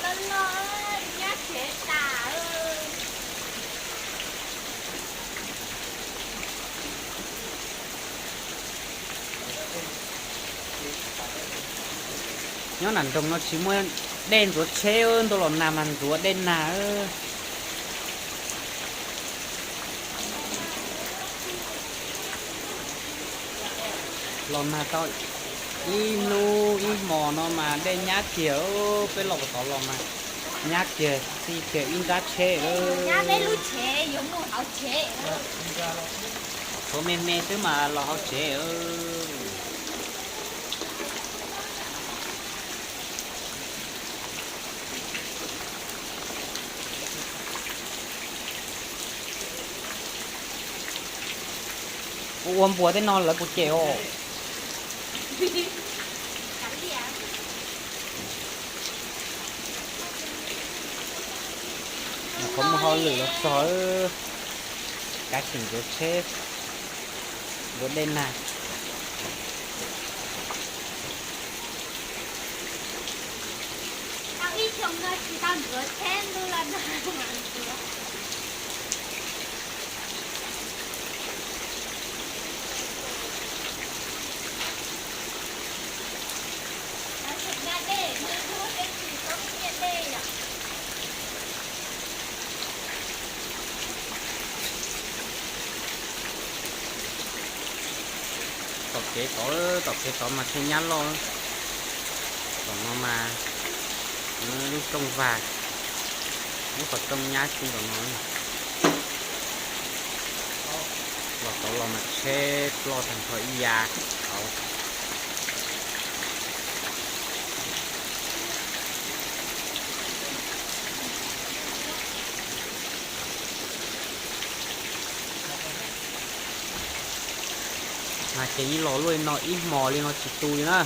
Los los, nyab tsev tas. Nyob nram nroog no tsis muaj dej ntxuav tsheb, ntuj los nag mas ntxuav dej nag. Los nag tau ib hnub ib hmos no mas dej nyab kiag, peb los puag tod los mas nyab kiag, txij kiag ib nrab tsheb. Tshuav me me xwb mas los hauv tsev. Kuv ua npuas tej no lawv puas cem os? Qhov muaj hauj lwm los txog, kav tsij ntxuav tsheb, ntxuav dej nag. Tau ib xyoos no tsis tau ntxuav tsheb ntuj los nag. Tom kev tod, tom kev tod mas tsheb nyab loj. Tom no mas lub rooj vag, lub qhov rooj nyab tsis nkaus no. Los tod los mas tsheb ploj tag nrho ib yav tod. Mas ces yeej los luaj li no ib hmos li no tsis tu li na.